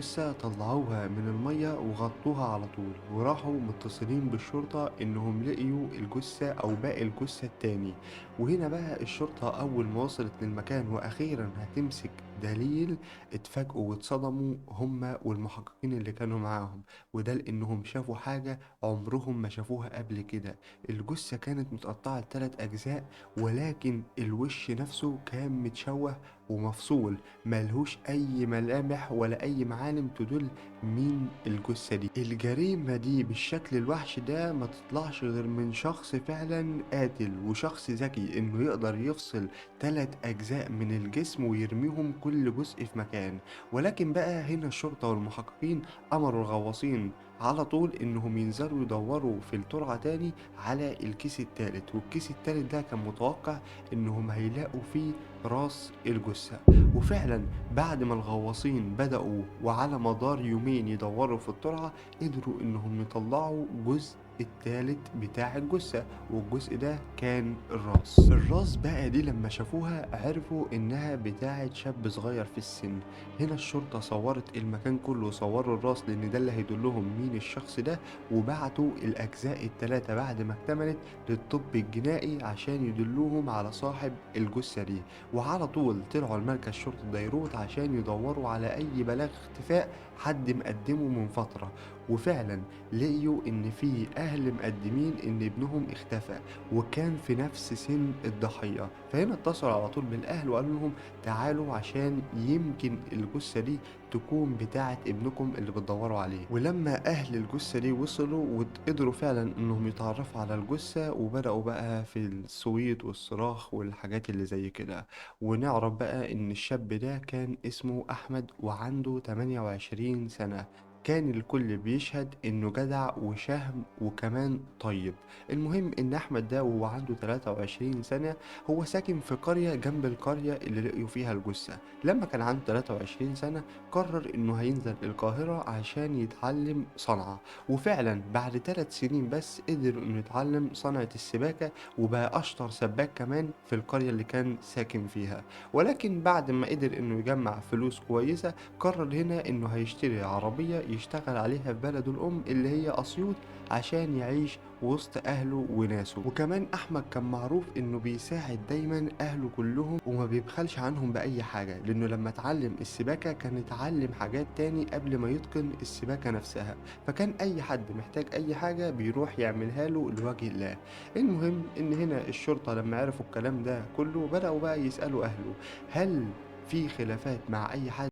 الجثة طلعوها من المية وغطوها على طول، وراحوا متصلين بالشرطة انهم لقيوا الجثة او باقي الجثة التاني. وهنا بقى الشرطة اول ما وصلت للمكان واخيرا هتمسك دليل، اتفاجئوا واتصدموا هما والمحققين اللي كانوا معاهم، وده لانهم شافوا حاجة عمرهم ما شافوها قبل كده. الجثة كانت متقطعة لتلات اجزاء، ولكن الوش نفسه كان متشوه ومفصول، ملهوش اي ملامح ولا اي معالم تدل مين الجثة دي. الجريمة دي بالشكل الوحش ده ما تطلعش غير من شخص فعلا قاتل وشخص ذكي، انه يقدر يفصل 3 اجزاء من الجسم ويرميهم كل جزء في مكان. ولكن بقى هنا الشرطة والمحققين امروا الغواصين على طول انهم ينزلوا يدوروا في الترعة تاني على الكيس التالت، والكيس التالت ده كان متوقع انهم هيلاقوا فيه راس الجثة. وفعلا بعد ما الغواصين بدأوا وعلى مدار يومين يدوروا في الترعة، قدروا انهم يطلعوا جزء التالت بتاع الجثة، والجزء ده كان الراس. الراس بقى دي لما شافوها عرفوا انها بتاعة شاب صغير في السن. هنا الشرطة صورت المكان كله وصوروا الراس لان ده اللي هيدلهم مين الشخص ده، وبعتوا الاجزاء التلاتة بعد ما اكتملت للطب الجنائي عشان يدلوهم على صاحب الجثة دي. وعلى طول طلعوا المركز شرطة ديروت عشان يدوروا على اي بلاغ اختفاء حد مقدمه من فترة، وفعلا لقيوا ان في اهل مقدمين ان ابنهم اختفى وكان في نفس سن الضحية. فهنا اتصلوا على طول بالاهل وقالوا لهم تعالوا عشان يمكن الجثة دي تكون بتاعة ابنكم اللي بتدوروا عليه. ولما اهل الجثة دي وصلوا وقدروا فعلا انهم يتعرفوا على الجثة، وبدأوا بقى في الصويت والصراخ والحاجات اللي زي كده. ونعرف بقى ان الشاب ده كان اسمه احمد وعنده 28 سنة. كان الكل بيشهد انه جدع وشهم وكمان طيب. المهم ان احمد ده وهو عنده 23 سنة هو ساكن في قرية جنب القرية اللي لقيوا فيها الجثة. لما كان عنده 23 سنة قرر انه هينزل القاهرة عشان يتعلم صنعة، وفعلا بعد 3 سنين بس قدر انه يتعلم صنعة السباكة وبقى اشطر سباك كمان في القرية اللي كان ساكن فيها. ولكن بعد ما قدر انه يجمع فلوس كويسة قرر هنا انه هيشتري عربية يشتغل عليها في بلده الأم اللي هي أسيوط عشان يعيش وسط أهله وناسه. وكمان أحمد كان معروف إنه بيساعد دايما أهله كلهم وما بيبخلش عنهم بأي حاجة، لأنه لما اتعلم السباكة كان اتعلم حاجات تاني قبل ما يتقن السباكة نفسها، فكان أي حد محتاج أي حاجة بيروح يعملها له لوجه الله. المهم إن هنا الشرطة لما عرفوا الكلام ده كله بدأوا بقى يسألوا أهله هل في خلافات مع أي حد.